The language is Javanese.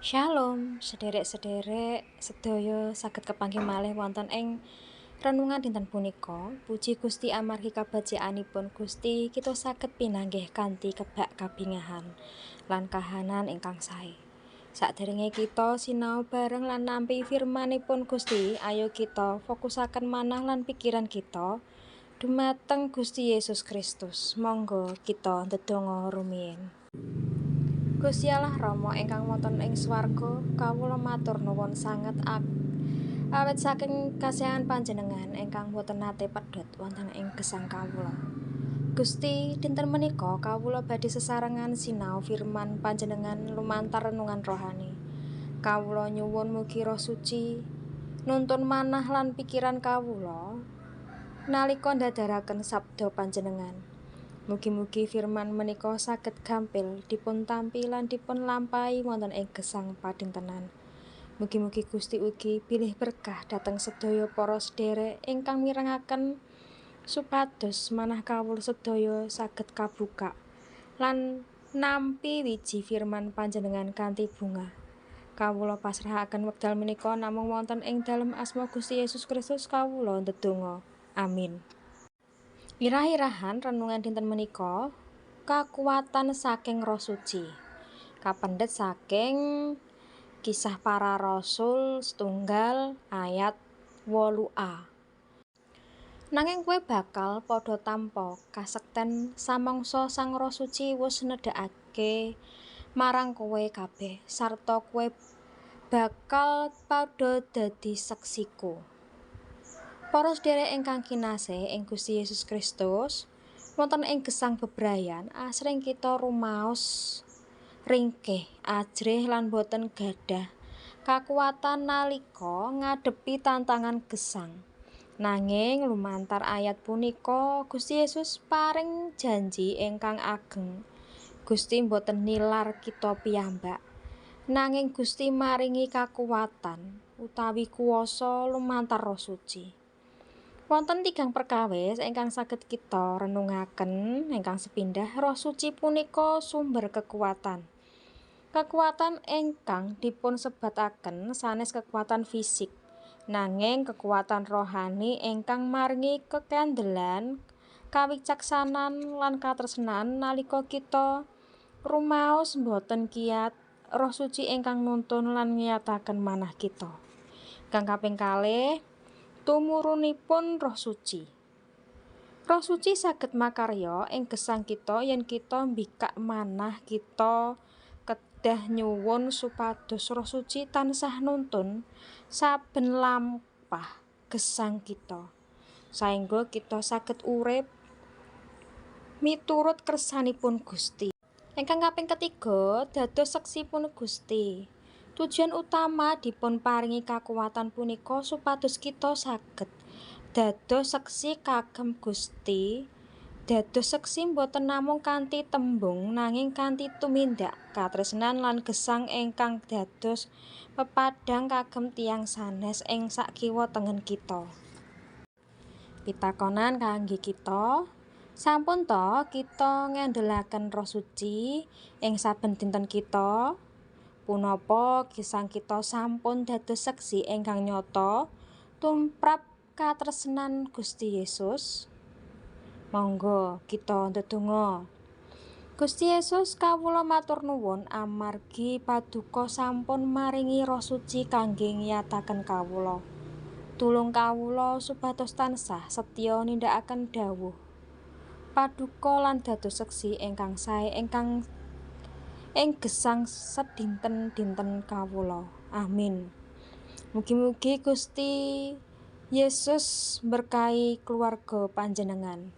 Shalom, sederek-sederek sedaya saged kepanggih malih wonten ing renungan dinten punika. Puji Gusti amargi kabajikanipun Gusti, kita saged pinanggih kanthi kebak kabingahan lan kahanan ingkang sae. Saderenge kita sinau bareng lan nampi firmanipun Gusti, ayo kita fokusaken manah lan pikiran kita dumateng Gusti Yesus Kristus. Monggo kita ndedonga rumiyin. Gusti Allah Rama ingkang wonten ing swarga, kawula matur nuwun sanget awit saking kasihan panjenengan ingkang boten nate pedhot wonten ing gesang kawula. Gusti, dinten menika kawula badhe sesarengan sinau firman panjenengan lumantar renungan rohani. Kawula nyuwun mugi Roh Suci nuntun manah lan pikiran kawula nalika ndadharaken sabda panjenengan. Mugi-mugi firman menika saged gampil dipun tampi lan dipun lampahi wonten ing gesang padintenan. Mugi-mugi Gusti ugi bilih berkah dhateng sedaya para sederek ingkang mirengaken supados manah kawula sedaya saged kabuka lan nampi wiji firman panjenengan kanthi bunga. Kawula pasrahaken wekdal menika namung wonten ing dalem asma Gusti Yesus Kristus kawula ndedonga. Amin. Irah-irahan renungan dinten menika kakuwatan saking Roh Suci. Kapendhet saking Kisah Para Rasul setunggal ayat 8a. Nanging kowe bakal padha tampa kasekten samangsa Sang Roh Suci wis nedhakake marang kowe kabeh sarta kowe bakal padha dadi seksiku. Para sederek ingkang kinasih ing Gusti Yesus Kristus, wonten ing gesang bebrayan asring kita rumaos ringkih, ajrih lan boten gadah kakuwatan nalika ngadepi tantangan gesang. Nanging lumantar ayat punika Gusti Yesus paring janji ingkang ageng. Gusti boten nilar kita piyambak, nanging Gusti maringi kakuwatan utawi kuwasa lumantar Roh Suci. Wonten tigang perkawis ingkang saged kita renungaken. Ingkang sepindah, Roh Suci punika sumber kekuatan. Kekuatan ingkang dipun sebataken sanes kekuatan fisik, nanging kekuatan rohani ingkang maringi kekandelan, kawicaksanan lan katresnan nalika kita rumaos boten kiyat. Roh Suci ingkang nuntun lan ngiyataken manah kita. Kang kaping kalih, tumurunipun Roh Suci. Roh Suci saged makarya ing gesang kita yen kita mbikak manah. Kita kedah nyuwun supados Roh Suci tansah nuntun saben lampah gesang kita, saengga kita saged urip miturut kersanipun Gusti. Ingkang kaping ketiga, dados seksipun Gusti. Tujuan utama dipun paringi kakuwatan punika supados kita saged dados seksi kagem Gusti. Dados seksi boten namung kanthi tembung, nanging kanthi tumindak, katresnan lan gesang ingkang dados pepadhang kagem tiyang sanes ing sakiwa tengen kita. Pitakonan kangge kita, sampun ta kita ngandelaken Roh Suci ing saben dinten kita? Punapa gesang kita sampun dados seksi ingkang nyata tumrap katresnan Gusti Yesus? Monggo kita ndedonga. Gusti Yesus, kawula matur nuwun amargi paduka sampun maringi Roh Suci kangge ngiyataken kawula. Tulung kawula supados tansah setya nindakaken dawuh paduka lan dados seksi ingkang sae ingkang ing gesang sedinten-dinten kawula. Amin. Mugi-mugi Gusti Yesus berkahi keluarga panjenengan.